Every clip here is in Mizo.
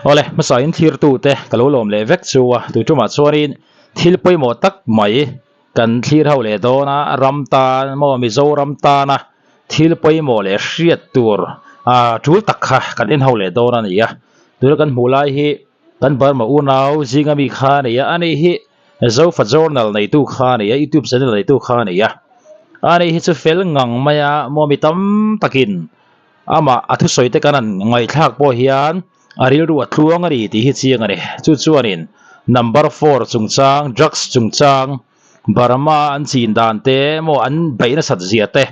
Awle, hmasa in thlirtute ka lo lawm leh vek chu a, tui tumah chuanin thil pawimawh tak mai kan thlir ho leh dawn a, ram tan maw Mizoram tana thil pawimawh leh hriat tur ah tul tak kha kan en ho leh dawn a ni a, tuna kan hmuh lai hi kan Burma unau zinga mi kha a ni a, ani hi Zofa Journal neitu kha a ni a, YouTube channel neitu kha a ni a, ani hi chu fel ngang mai a, maw mi tam takin Amah a thusawi te kan han ngaihthlak pawh hian a rilru a tluang a ni tih hi chiang a ni. Chu chuanin number four chungchang, drugs chungchang, Burma an chin dan te emaw an beih nasat zia te,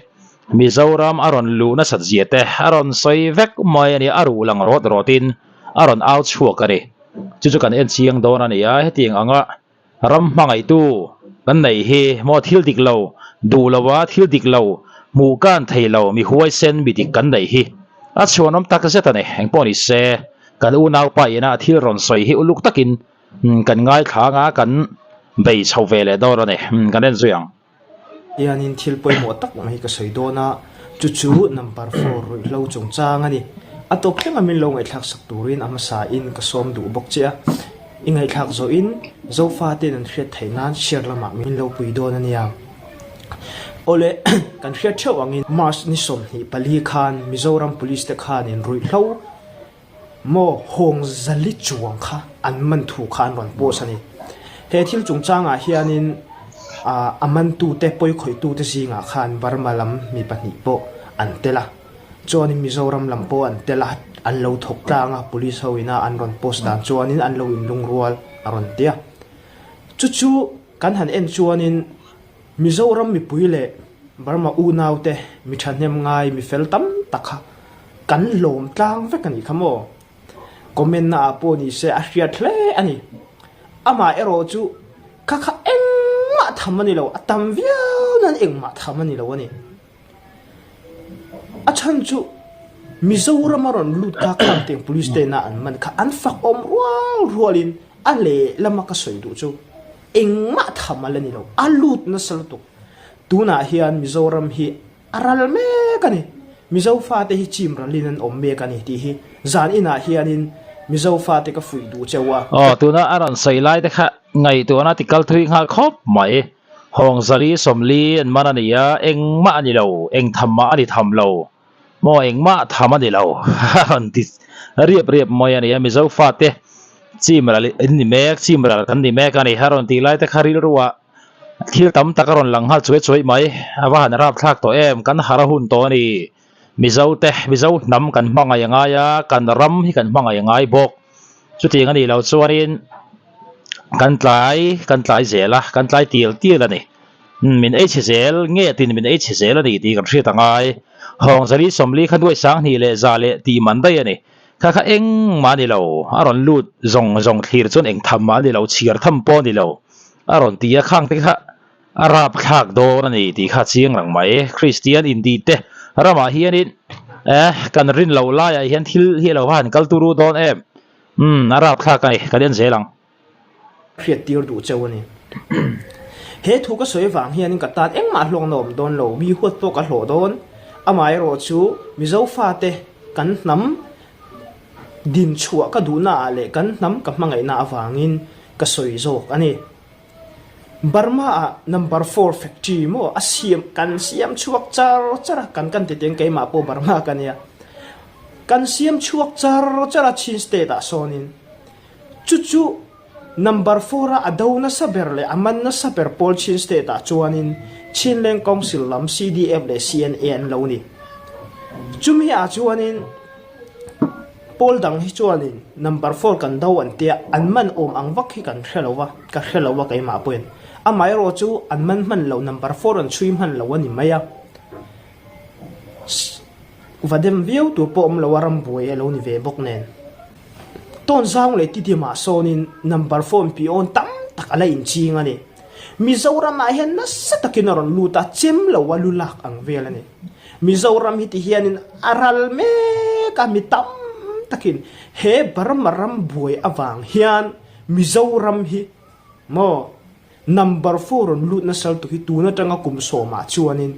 Mizoram a rawn luh nasat zia te a rawn sawi vek mai a ni, a ruh lang rawt rawtin a rawn au chhuak a ni. Chu chu kan en chiang dawn a ni a, hetiang anga Ram hmangaihtu kan neih hi maw thil dik lo, duh lo a thil dik lo hmuh kan thei lo mi huaisen mi dik kan neih hi a chhuanawm tak zet a ni. Engpawh ni se kan unaupa ina a thil rawn sawi hi uluk takin kan ngaithla anga kan bei chho ve leh dawn a ni. Kan en zui ang. Hianin thil pawimawh tak mai ka sawi dawn a, chu chu number four ruihhlo chungchang a ni. A tawp thleng a min lo ngaihthlak sak turin a hmasa in ka sawm duh bawk che a. I ngaihthlak zawh in Zofa ten an hriat theih nan share lamah min lo pui dawn a nia. Awle, kan hriat theuh angin March ni 24 khan Mizoram Police te khanin ruihhlo Maw hawng zali chuang kha an man thu kha an rawn post a ni. He thil chungchangah hianin a mantute, pawikhawitute zingah khan Burma lam mi pahnih pawh an tel a, chuanin Mizoram lam pawh an tel a, an lo thawk tlang a, police ho ina an rawn post dan chuanin an lo inlungrual a rawn ti a. Chu chu kan han en chuanin Mizoram mipui leh Burma unaute mi thahnem ngai mi fel tam tak kha kan lawm tlang vek a nih kha maw? Comment na ah pawh ni se a hriat hle a ni. Amah erawh chu kha kha engmah tham a ni lo, a tam viau nan engmah tham a ni lo a ni. A chhan chu Mizoram a rawn lut kha khang tiang police te na an man kha an fak awm rual rual in a lehlam a ka sawi duh chu Engmah tham a la ni lo, a lut nasa lutuk. Tunah hian Mizoram hi a ral mek a ni. Mizo fate hi chim ralin an awm mek a ni tih hi zan inah hianin Mizo fate ka fuih duh cheu a. Aw, tuna a rawn sawi lai te kha ngaihtuahna ti kal thui nghal khawp mai. Hawng zali 40 an man a ni a, engmah a ni lo, eng tham mah a ni tham lo. Maw engmah tham a ni lo a rawn ti riap riap mai a ni a, Mizo fate chim ral in ni mek, chim ral kan ni mek a ni a rawn tih lai te kha rilruah thil tam tak a rawn lang nghal chuai chuai mai, a va han rapthlak tawh em, kan har a hun tawh a ni, Mizo te, Mizo hnam kan hmangaih a ngai a, kan ram hi kan hmangaih a ngai bawk, chutiang a nih loh chuanin kan tlai, kan tlai zel a, kan tlai tial tial a ni. Min ei chhe zel nge tin min ei chhe zel a ni tih kan hriat a ngai. Hawng zali 40 kha nuai 2000 leh 100 leh tih man daih a ni. Kha kha engmah a ni lo, a rawn lut zawng zawng thlir chuan eng tham mah a ni lo, chhiar tham pawh a ni lo a rawn ti a, khang te kha a rap thlak dawn a ni tih kha chiang rang mai. Kristian intih te ramah hianin eh kan rin loh laiah hian thil hi a lo va han kal turu dawn em? Umm a rap thlak a ni, kan en zel ang. Hriat tir duh cheu a ni. He thu ka sawi avang hianin ka tan engmah hlawkna awm dawn lo, mi huat pawh ka hlawh dawn. Amaherawh chu Mizo fate kan hnam din chhuah ka duhna ah leh kan hnam ka hmangaihna avangin ka sawi zawk a ni. Burma ah number four factory maw a siam kan siam chhuak char char a, kan kan ti teng keimah pawh Burma ka nia. Kan siam chhuak char char a Chin state ah sawnin. Chu chu number four a a do nasa ber leh a man nasa ber pawl Chin state ah chuanin Chinleng Council lam CDF leh CNA an lo ni. Chumi ah chuanin pawl dang hi chuanin number four kan do an tia an man awm ang vak hi kan hre lo va, ka hre lo va keimah pawhin. Amaherawh chu an man hman lo number four an chhui hman lo a ni mai a. Va dem viau tur pawh awm lo a rambuai a lo ni ve bawk nen. Tawn zang leh Tidimah sawnin number phone pi awn tam tak a la inching a ni. Mizoramah hian nasa takin a rawn lut a, chem lo a lu lak ang vel a ni. Mizoram hi ti hianin a ral mek a, mi tam takin he Burma rambuai avang hian Mizoram hi maw Number four rawn lut nasal tu hi tun atanga kum sawmah chuanin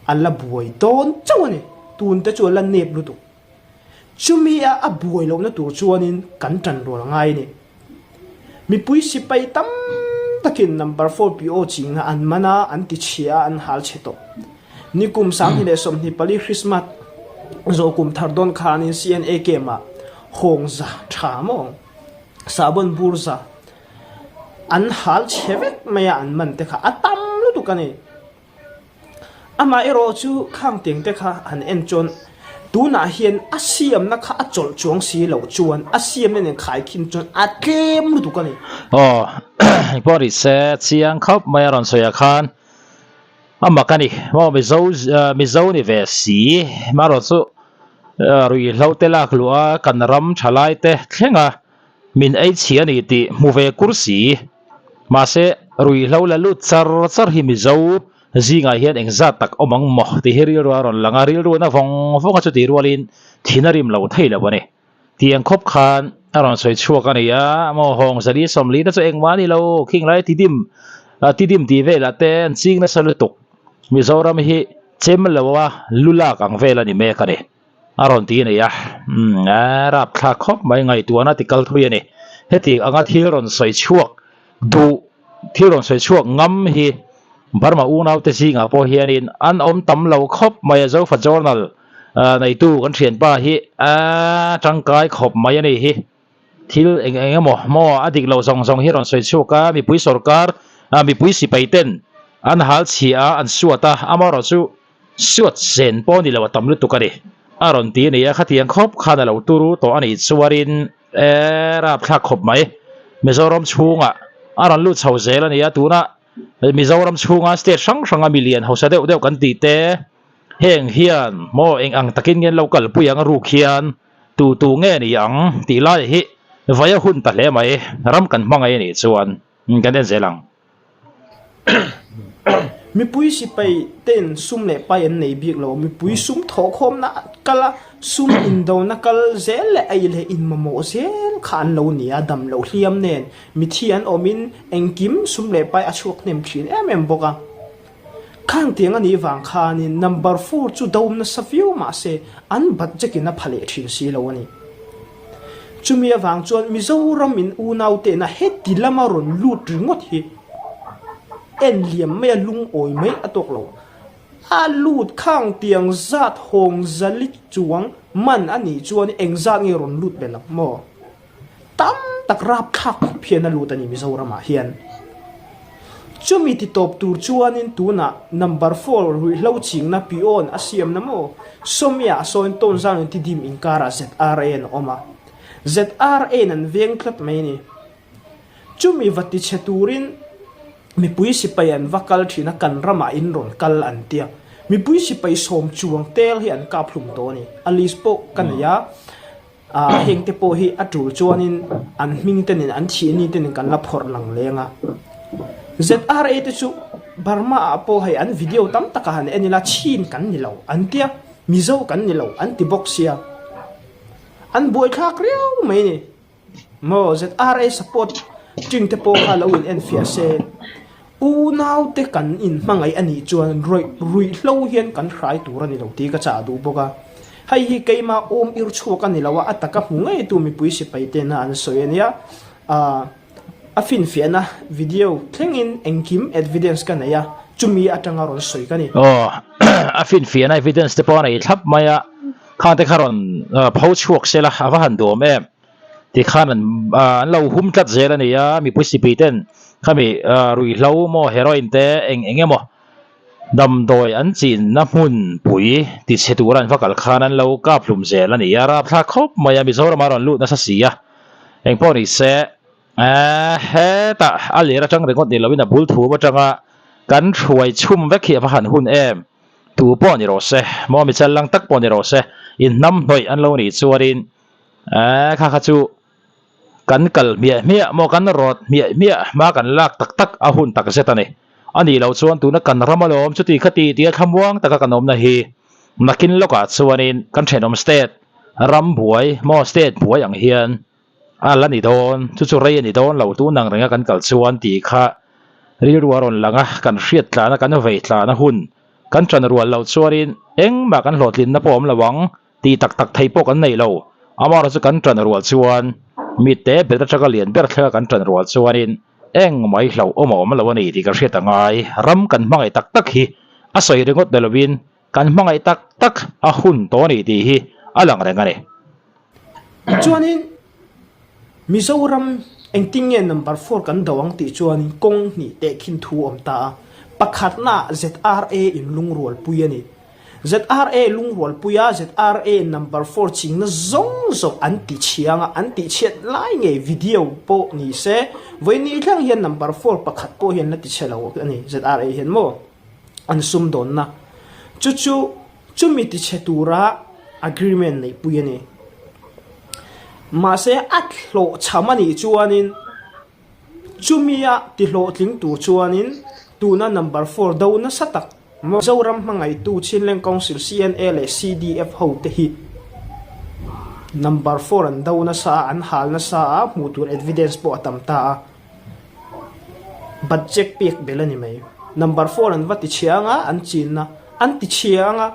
a la buai dawn chauh a ni. Tun te chu a la nep lutuk. Chumi a a buai lohna tur chuanin kan ṭan rual ngai a ni. Mipui sipai tam takin number 4 PO chingna an man a, an ti chhia a, an hal chhe tawh. Nikum 2024 Christmas zawh kum thar dawn khanin CNA camp ah hawng za tha maw sahbawn bur za an hal chhe vek mai a, an man te kha a tam lutuk a ni. Amah erawh chu khang teng te kha han en chuan tunah hian a siamna kha a chawlh chuang si loh chuan a siamna nen khaikhin chuan a tlem lutuk a ni. Aw, engpawh ni se chiang khawp mai a rawn sawi ah khan a mak a ni. Maw Mizo Mizo ni ve si marawh chu ruihhlo te lak luh a kan ram thalai te thleng a min ei chhia a ni tih hmu ve kur si. Mahse, ruihhlo la lut char char hi Mizo zingah hian engzat tak awm ang maw tih hi rilru a rawn lang a, rilru na vawng vawng a chutih rualin thin a rim lo thei lo a ni. Tiang khawp khan a rawn sawi chhuak a ni a, maw hawng zali sawmli te chu engmah a ni lo, khing lai tidim tidim tih velah te an ching nasa lutuk. Mizoram hi chem lo a lu lak ang vel a ni mek a ni. A rawn ti a ni a, umm a rapthlak khawp mai ngaihtuahna ti kal thui a ni. Heti anga thil rawn sawi chhuak duh, thil rawn sawi chhuak ngam hi Burma unaute zingah pawh hianin an awm tam lo khawp mai a, Zofa Journal neitu kan thianpa hi a tangkai khawp mai a ni hi. Thil eng eng emaw maw a dik loh zawng zawng hi rawn sawi chhuak a, mipui sorkar, mipui sipai ten an hal chhia a, an suat a, amaherawh chu Suat zen pawh ni lo a tam lutuk a ni. A rawn ti a ni a, khatiang khawp khan a lo turu tawh a nih chuanin e rapthlak khawp mai. Mizoram chhungah a rawn lut chho zel a ni a, tuna Mizoram chhunga state hrang hranga milian hausa deuh deuh kan tih te heng hian maw eng ang takin nge an lo kalpui ang a ruk hian tu tu nge ni ang tih lai hi vai a hun ta hle mai, ram kan hmangaih a nih chuan kan en zel ang. Mipui sipai ten sum leh pai an nei bik lo. Mipui sum thawhkhawmna kal a, sum indona kal zel leh ei leh inmamawh zel kha an lo ni a, dam loh hliam nen mithi an awmin engkim sum leh pai a chhuak hnem thin em em bawk a. Khang tiang a nih vang khanin number four chu do nasa viau mahse an budget in a pha leh thin si lo a ni. Chumi avang chuan Mizoram in unau tehna heti lama rawn lut ringawt hi en liam mai a lungawi mai a tawk lo. A lut khang tiang zat hawng zali chuang man a nih chuan engzat nge rawn lut belh ang maw? Tam tak rapthlak khawp hian a lut a ni Mizoramah hian. Chumi ti tawp tur chuanin tunah number four ruihhlo chingna peon a siamna maw? Sawmia sawn tawn zan in tidim inkarah ZRA an awm a. ZRA in an veng tlat mai a ni. Chumi va ti chhe turin mipui sipai an va kal thin a, kan ramah in rawn kal an tia. Mipui sipai sawm chuang tel hi an kap hlum tawh a ni. A list pawh ka nei a. Ahh heng te pawh hi a tul chuanin an hming te nen an thihni te nen kan la phawrh lang leng a. ZRA te chu Burma ah pawh hei an video tam tak ah han en ila Chin kan ni lo an tia, Mizo kan ni lo an ti bawk sia. An buaithlak riau mai ni. Maw ZRA support ṭing te pawh kha lo in en fiah se. Unau te kan in hmangaih a nih chuan rawih ruihhlo hian kan hrai tur a ni lo tih ka chah duh bawk a. Hei hi keimah awm ir chhuak a ni lo a, a taka hmu ngeitu mipui sipai tena an sawi a nia. Ahh a finfiahna video thlengin engkim evidence ka nei a, chumi atanga rawn sawi ka ni. Aw a finfiahna evidence te pawh a nei thlap mai a, khang te kha rawn pho chhuak se la a va han duam em. Tikhan an an lo hum tlat zel a ni a, mipui sipi ten khami ruihhlo maw heroin te eng eng emaw damdawi an chinna hmun pui ti chhe tura an va kal khan an lo kap hlum zel a ni a, rapthlak khawp mai a Mizoram a rawn lut nasa si a, engpawh ni se hetah a ler atang ringawt ni loin a bul thum atanga kan hruai chhum vek hi a va han hun em tu pawh ni rawh se maw mi challang tak pawh ni rawh se inhnamhnawih an lo nih chuanin. Eee kha kha chu kan kal hmiah hmiah maw kan rawt hmiah hmiah hma kan lak tak tak a hun tak zet a ni. A nih loh chuan tuna kan ram alawm chuti kha ti tia thlamuang taka kan awmna hi nakin lawkah chuanin kan thenawm state ram buai maw state buai ang hian a la ni dawn chu chu rei a ni dawn lo tun ang renga kan kal chuan tih kha rilru a rawn lang a kan hriat tlana kan vei tlana hun kan ṭan rual loh chuanin engmah kan hlawhtlinna pawh awm lo ang. Tih tak tak thei pawh kan nei lo. Amaherawh chu kan ṭan rual chuan mi te ber atanga lian ber thlenga kan ṭan rual chuanin eng mai hlauhawm a awm lo a ni tih kan hriat a ngai. Ram kan hmangaih tak tak hi a sawi ringawt ni lovin kan hmangaih tak tak a hun tawh a ni tih hi a lang reng a ni. Chuanin Mizoram engtin nge number four kan do ang tih chuanin kawng hnih tehkhin thu a awm ta a. Pakhatnaah ZRA in lungrualpui a ni. ZRA lungrualpui a, ZRA number four chingna zawng zawng an ti chhiang a, an tih chhiat lai ngei video pawh ni se, vawiin thleng hian number four pakhat pawh hian la ti chhe lo a ni ZRA hian maw an sumdawnna chu chu chumi ti chhe tura agreement neihpui a ni. Mahse a hlawhchham a nih chuanin Chumia tihlawhtling tur chuanin tuna number four do nasa tak Mizoram hmangaihtu Chinleng Council CNA leh CDF ho te hi number four an do nasa a, an hal nasa a, hmuh tur evidence pawh a tam ta a, budget pek belh a ni mai. Number four an va tichhia anga an chinna an tichhia anga.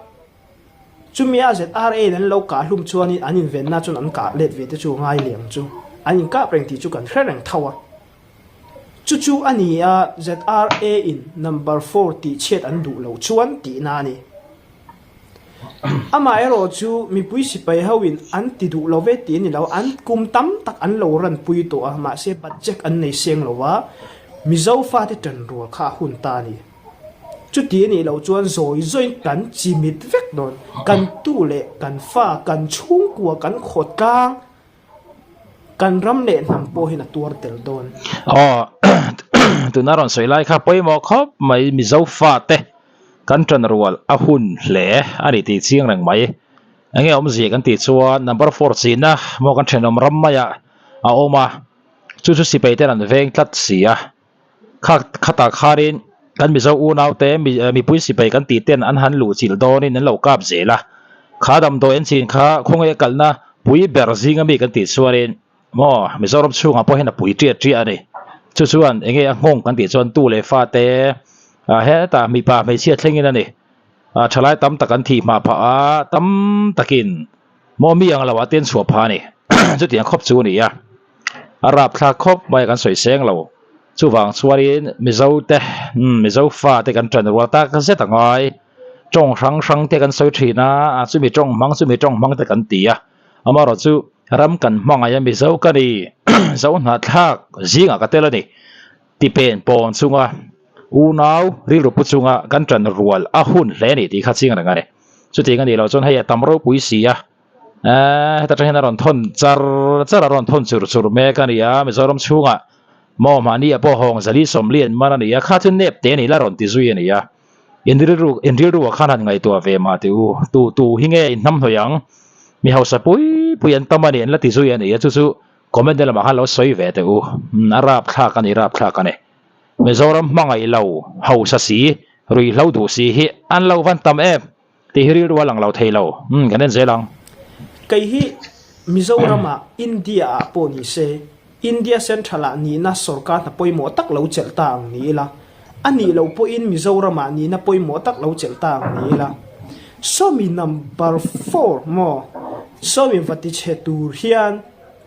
Chumi a ZRA in an lo kah hlum chuanin an invenna chuan an kah let ve te chu ngai leh ang chu. An inkap reng tih chu kan hre reng tho a. Chu chu a ni a, ZRA in number four tih chhiat an duh loh chuan tihna a ni. Amaherawh chu mipui sipai ho in an ti duh lo ve tih a ni lo, an kum tam tak an lo ranpui tawh a, mahse budget an nei seng lo a, Mizo fate ṭanrual kha a hun ta a ni. Chuti a nih loh chuan zawi zawiin kan chimit vek dawn. Kan tu leh kan fa, kan chhungkua, kan khawtlang, kan ram leh hnam pawh hian a tuar tel dawn. Aw, tuna rawn sawi lai kha pawimawh khawp mai Mizo fate kan ṭan rual a hun hle a ni tih chiang reng mai. Enge awmzia kan tih chuan number four chihna maw kan ṭhenawm ram maiah a awm a, chu chu sipai ten an veng tlat si a. Kha khatah khanin kan Mizo unaute mipui sipai kan tih ten an han luh chilh dawnin an lo kap zel a. Kha damdawi an chin kha khawngaih a kalna pui ber zinga mi kan tih chuanin maw Mizoram chhungah pawh hian a pui ṭiah ṭiah a ni. Chu chuan enge a nghawng kan tih chuan tu leh fate hetah mipa hmeichhia thlengin a ni. Thalai tam tak an thih hma phah a, tam takin maw mi ang lo ah te an chhuah phah a ni. Chutiang khawp chu a ni a. A rapthlak khawp mai a kan sawi seng lo. Chuvang chuanin Mizo te, Mizo fa te kan ṭan rual tak zet a ngai. Ṭawng hrang hrang te kan sawi ṭhin a, chumi ṭawng hmang chumi ṭawng hmang te kan ti a. Amaherawh chu ram kan hmangaih a Mizo ka ni, Zo hnahthlak zingah ka tel a ni. Tipen pawn chunga unau rilru pu chunga kan ṭan rual a hun hle a ni tih kha chiang reng a ni. Chutiang a nih loh chuan hei a tam ropui si a. Eee heta tang hian a rawn thawn char char a rawn thawn chur chur mek a ni a, Mizoram chhungah maw mahni ah pawh hawng zali sawmli an man a ni a, kha chu nep te a ni la rawn ti zui a ni a, in rilru in rilru ah khan han ngaihtuah ve mah tih u, tu tu hi nge in hnamhnawih ang, mi hausa pui pui an tam a ni an la ti zui a ni a, chu chu comment te lamah khan lo sawi ve teh u, a rapthlak a ni rapthlak a ni, Mizoram hmangaih lo hausa si ruihhlo duh si hi an lo van tam em. Tih hi rilru a lang lo thei lo. Umm, kan en zel ang. Kei hi Mizoram-ah, India-ah pawh ni se, India Central-ah nihna sorkar hna pawimawh tak lo chelh ta ang ni ila, a nih loh pawhin Mizoram-ah nihna pawimawh tak lo chelh ta ang ni ila. Sawmi number four maw? Sawmi va tichhe tur hian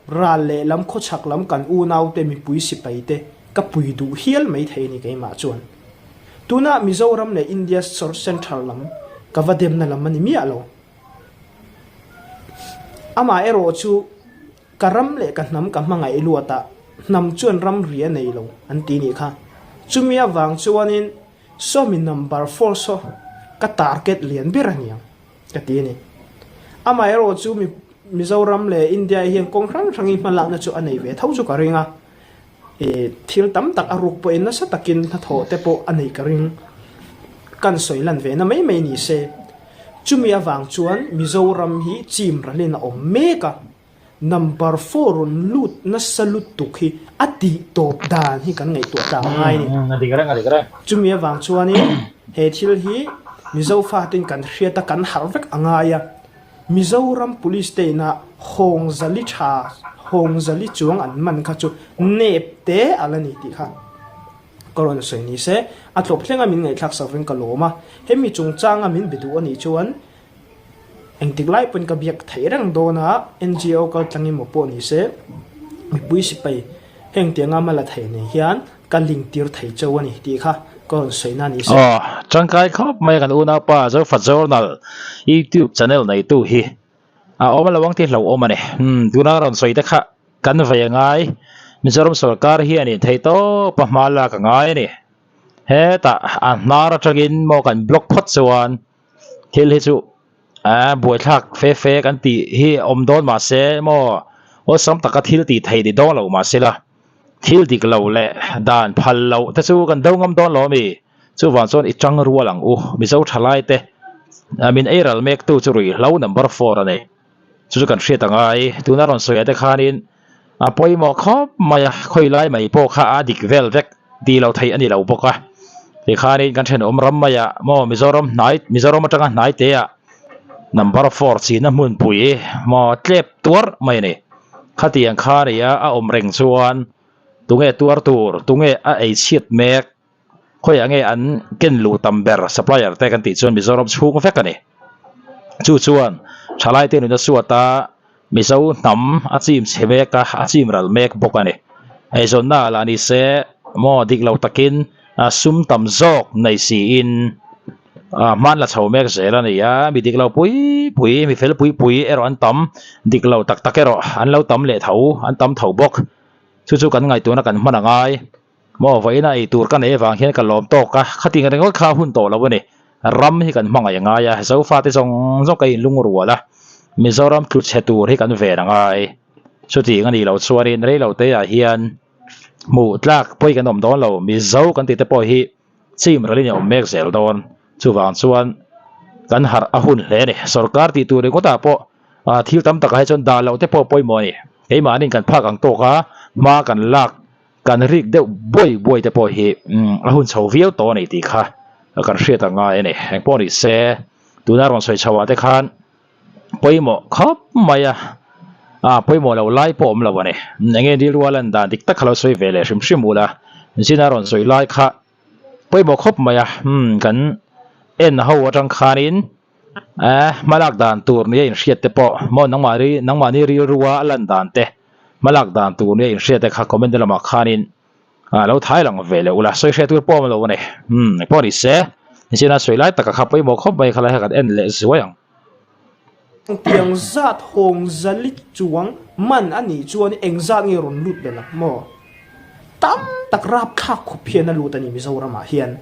ral leh lam khawchhak lam kan unaute mipui sipaite ka pui duh hial maithei a ni keimah chuan. Tunah Mizoram leh India Central lam ka va demna lam a ni miah lo. Amah erawh chu ka ram leh ka hnam ka hmangaih luat a, hnam chuan ramri a nei lo an ti nih kha. Chumi avang chuanin sawmi number four saw ka target lian ber a niang ka ti a ni. Amah erawh chu Mizoram leh India hian kawng hrang hrangin hmalakna chu a nei ve tho chu ka ring a. Thil tam tak a ruk pawhin nasa takin hnathawh te pawh a neih ka ring. Kan sawi lan ve na mai mai ni se. Chumi avang chuan Mizoram hi chim ralin a awm mek a, number four rawn lut nasa lutuk hi a tih tawp dan hi kan ngaihtuah tlang ngai a ni. Chumi avang chuanin he thil hi Mizo faten kan hriat a kan harh vek a ngai a. Mizoram Police te ina hawng zali tha, hawng zali chuang an man kha chu nep te a la ni tih kha ka rawn sawi ni se, a tlawp thlenga min ngaihthlak sak veng ka lawm a, hemi chungchanga min be duh a nih chuan. Engtik lai pawhin ka biak theih reng dawn a, NGO kal tlang emaw pawh ni se, mipui sipai heng tianga hma la thei nen hian ka link tir thei cheu a ni tih kha ka rawn sawi na ni se. Aw, tangkai khawp mai kan unaupa Zofa Journal YouTube channel neitu hi a awm lo ang tih hlauhawm a ni. Umm, tuna rawn sawi te kha kan vei a ngai. Mizoram sorkar hianin theihtawp a hma lak a ngai a ni. Hetah a hnar atangin maw kan block phawt chuan thil hi chu a buaithlak fe fe kan tih hi awm dawn mahse maw awlsam taka thil tih theih ni dawn lo mahsela thil dik lo leh dan phal loh te chu kan do ngam dawn lo ami chuvang chuan i tang rual ang u Mizo thalai te min ei ral mek tu chu ruihhlo number four a nei. Chu chu kan hriat ang ai, tuna rawn sawi ah te khanin a pawimawh khawp mai a, khawi lai mai pawh kha a dik vel vek tih loh theih a ni lo bawk a. Tikhanin kan thenawm ram maiah maw Mizoram hnai Mizoram atanga hnai te ah number four china hmunpui maw tlep tuar mai a ni. Khatiang kha a nia a awm reng chuan tunge tuar tur, tunge a ei chhiat mek. Khawiah nge an ken luh tam ber supplier te kan tih chuan Mizoram chhung vek a ni. Chu chuan thalai te nuna suat a Mizo hnam a chim chhe mek a, a chim ral mek bawk a ni. Eizawnna ah lah ni se maw dik lo takin sum tam zawk nei siin hman la chho mek zel a ni a, mi dik lo pui pui, mi fel pui pui erawh an tam, dik lo tak tak erawh an lo tam leh tho, an tam tho bawk. Chu chu kan ngaihtuahna kan hman a ngai. Maw vawiina ei tur ka nei avang hian ka lawm tawk a, khati nga ringawt kha a hun tawh lo a ni. Ram hi kan hmangaih a ngai a, Zofate zawng zawng ka inlungrual a, Mizoram tlu chhe tur hi kan ven a ngai. Chutiang a nih loh chuanin reiloteah hian hmuh tlak pawi kan awm dawn lo, Mizo kan tih te pawh hi chim ralin a awm mek zel dawn. Chuvang chuan kan harh a hun hle a ni. Sorkar tih tur ringawtah pawh thil tam takah hi chuan dah loh te pawh pawimawh a ni. Keimahniin kan phak ang tawk a, hma kan lak Kan rik deuh buai buai te pawh hi a hun chho viau tawh a ni tih kha kan hriat a ngai a ni. Engpawh ni se tuna rawn sawi chho ah te khan pawimawh khawp mai a, a pawimawh lo lai pawh awm lo a ni. Enge rilru a lan dan dik tak kha lo sawi ve leh hrim hrim ula, zina rawn sawi lai kha pawimawh khawp mai a, umm kan en ho atang khanin eh hmalak dan tur nia inhriat te pawh maw nangmah ri nangmahni rilrua a lan dan te hmalak dan tur nia inhriat te kha comment lamah khanin ah lo thai lang ve leh ula sawi hriat tur pawh a awm lo a ni umm engpawh ni se nichina sawi lai taka kha pawimawh khawp mai khalai kha kan en leh zuai ang. Tiang zat hawng zali chuang man a nih chuan eng zat nge rawn lut belh ang maw? Tam tak rapthlak khup hian a lut a ni Mizoramah hian.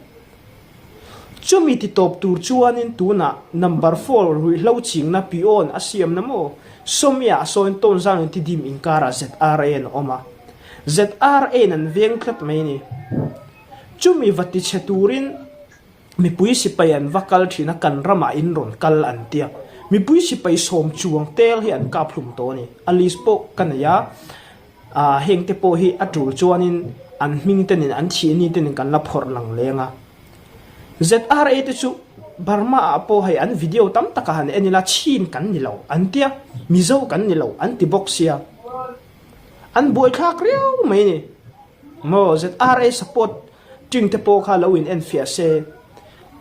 Chumi ti tawp tur chuanin tunah number four ruihhlo chingna peon a siamna maw? Sawmia a sawiin Tawnzang in Tidim inkarah ZRA an awm a. ZRA in an veng tlat mai a ni. Chumi va ti chhe turin mipui sipai an va kal thin a, kan ramah in rawn kal an tia. Mipui sipai sawm chuang tel hi an kap hlum tawh a ni. A list pawh ka nei a. Ahh heng te pawh hi a tul chuanin an hming te nen an thih ni te nen kan la phawrh lang leng a. ZRA te chu Burma ah pawh hei an video tam tak ah han en ila chin kan ni lo an tia, Mizo kan ni lo an ti bawk sia. An buaithlak riau mai ni. Maw ZRA support Ting te pawh kha lo in en fiah se.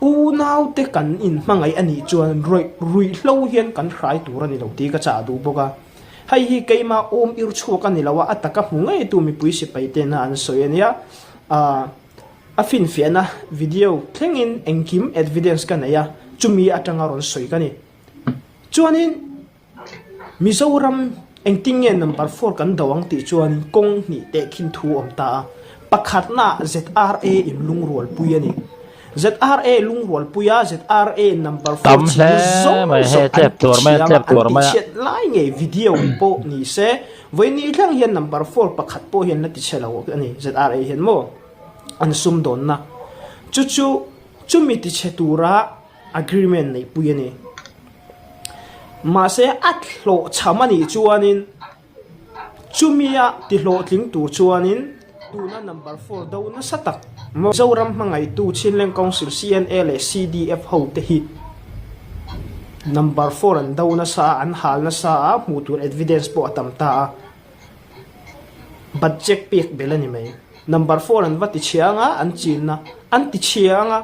Unau te kan in hmangaih a nih chuan rawih ruihhlo hian kan hrai tur a ni lo tih ka chah duh bawk a. Hei hi keima awm ir chhuak a ni lo a, a taka hmu ngei tu mipui sipai tena an sawi a nia. Ahh a finfiahna video thlengin engkim evidence ka nei a, chumi atanga rawn sawi ka ni. Chuanin. Mizoram engtin nge number four kan do ang tih chuan kawng hnih tehkhin thu awm ta a, pakhatnaah ZRA in lungrualpui a ni. ZRA lungrualpui a, ZRA in number four Tam chhing hle zawng mai hei zawng an tlep ti tur mai a chhiang a, tlep an tur ti mai a. chhiat lai ngei video pawh ni se, vawiin thleng hian number four pakhat pawh hian la ti chhe lo a ni ZRA hian maw an sumdawnna chu chu chumi ti chhe tura agreement neihpui a ni. Mahse a hlawhchham a nih chuanin chumia ti hlawhtling tur chuanin tuna number four do nasa tak Mizoram hmangaihtu Chinleng Council CNA leh CDF ho te hi number four an do nasa a, an hal nasa a, hmuh tur evidence pawh a tam ta a, budget pek belh a ni mai. Number four an va ti chhia anga an chinna an ti chhia anga.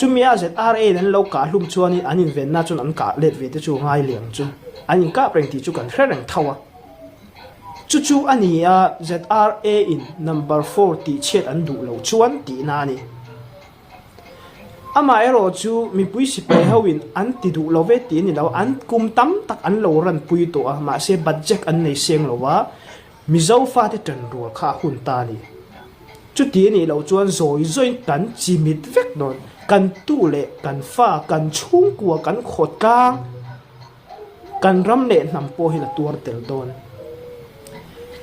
Chumi a ZRA in an lo kah hlum chuanin an invenna chuan an kah let ve te chu ngai leh ang chu. An inkap reng tih chu kan hre reng tho a. Chu chu a ni a, ZRA in number four tih chhiat an duh loh chuan tihna a ni. Amaherawh chu mipui sipai ho in an ti duh lo ve tih a ni lo, an kum tam tak an lo ranpui tawh a, mahse budget an nei seng lo a, Mizo fate ṭan rual kha a hun ta a ni. Chuti a nih loh chuan zawi zawiin kan chimit vek dawn, kan tu leh kan fa, kan chhungkua, kan khawtlang, Kan ram leh hnam pawh hian a tuar tel dawn.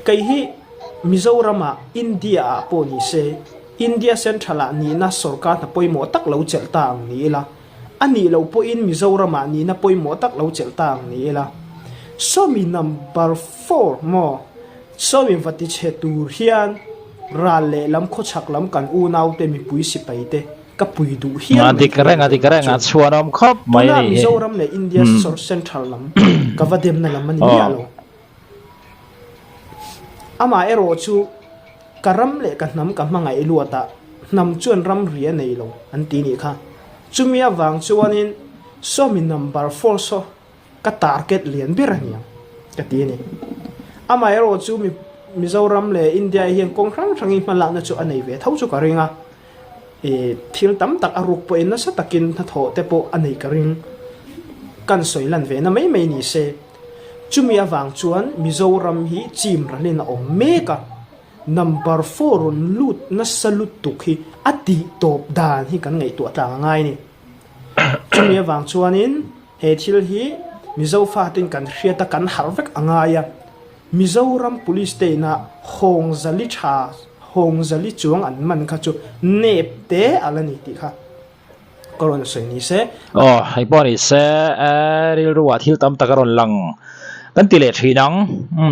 Kei hi Mizoramah India ah pawh ni se, India Central ah nihna sorkar hna pawimawh tak lo chelh ta ang ni ila, a nih loh pawhin Mizoramah nihna pawimawh tak lo chelh ta ang ni ila. Sawmi number four maw? Sawmi va tichhe tur hian ral lehlam khawchhak lam kan unaute mipui sipaite Ka pui duh hial mai thei a dik reng a chhuan awm khawp mai Tuna Mizoram leh India Central lam ka va demna lam a ni miah lo. Amah erawh chu ka ram leh ka hnam ka hmangaih luat a, hnam chuan ramri a nei lo an ti nih kha. Chumi avang chuanin sawmi number four saw Ka target lian ber a niang ka ti a ni. Amaherawh chu Mizoram leh India hian kawng hrang hrangin hmalakna chu a nei ve tho chu ka ring a. Ih thil tam tak a ruk pawhin nasa takin hnathawh te pawh a nei ka ring. Kan sawi lan ve na mai mai ni se. Chumi avang chuan Mizoram hi chim ralin a awm mek a. Number four rawn lut nasa lutuk hi a tih tawp dan hi kan ngaihtuah tlang a ngai a ni. Chumi avang chuanin he thil hi Mizo fatin kan hriat a kan harh vek a ngai a, Mizoram Police te ina Hawngzali tha, Hawngzali chuang an man kha chu nep te a la ni tih kha ka rawn sawi ni se. Aw, hei pawh ni se, rilru ah thil tam tak a rawn lang kan ti leh thin ang,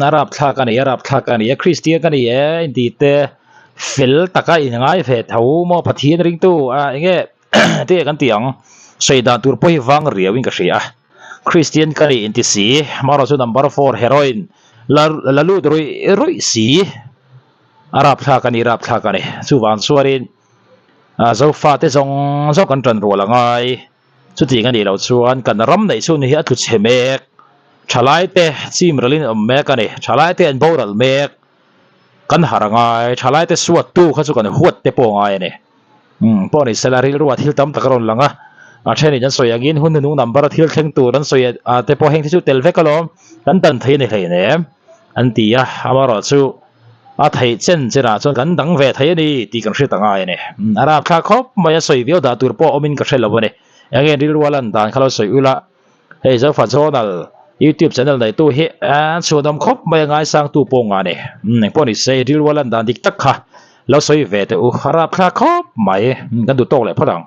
a rapthlak a ni, a rapthlak a ni, a Kristian ka ni e intih te fel taka inngai ve tho maw Pathian ringtu a enge Te kan ti ang, sawi dan tur pawh hi vang riau in ka hria a, Christian ka nih inti si, marawh chu number four heroin la la lut ruih ruih si, a rapthlak a ni rapthlak a ni, chuvang chuanin Zofa te zawng zawng kan tan rual a ngai, chutiang a nih loh chuan kan ram neih chhun hi a tlu chhe mek, thalai te chim ralin an awm mek a ni, thalai te an boral mek. Kan harh a ngai, thalaite suattu kha chu kan huat te pawh a ngai a ni. Umm, pawh ni sela rilruah thil tam tak a rawn lang a, a thenin an sawi angin hun hnung number a thil thleng tur an sawi a te pawh heng te chu tel vek alawm, kan dan thei a ni hleinem an ti a, amaherawh chu a theih chen chenah chuan kan dang ve thei a ni tih kan hriat a ngai a ni. Umm, a rapthlak khawp mai a sawi viau dah tur pawh awmin ka hre lo a ni. Enge rilrua lan dan kha lo sawi ula. Hei Zofa Journal YouTube channel neitu hi an chhuanawm khawp mai a ngaisangtu pawh nga ni. Umm engpawh ni se rilru a lan dan dik tak kha lo sawi ve teh u a rapthlak khawp mai. Kan duh tawk leh phawt ang.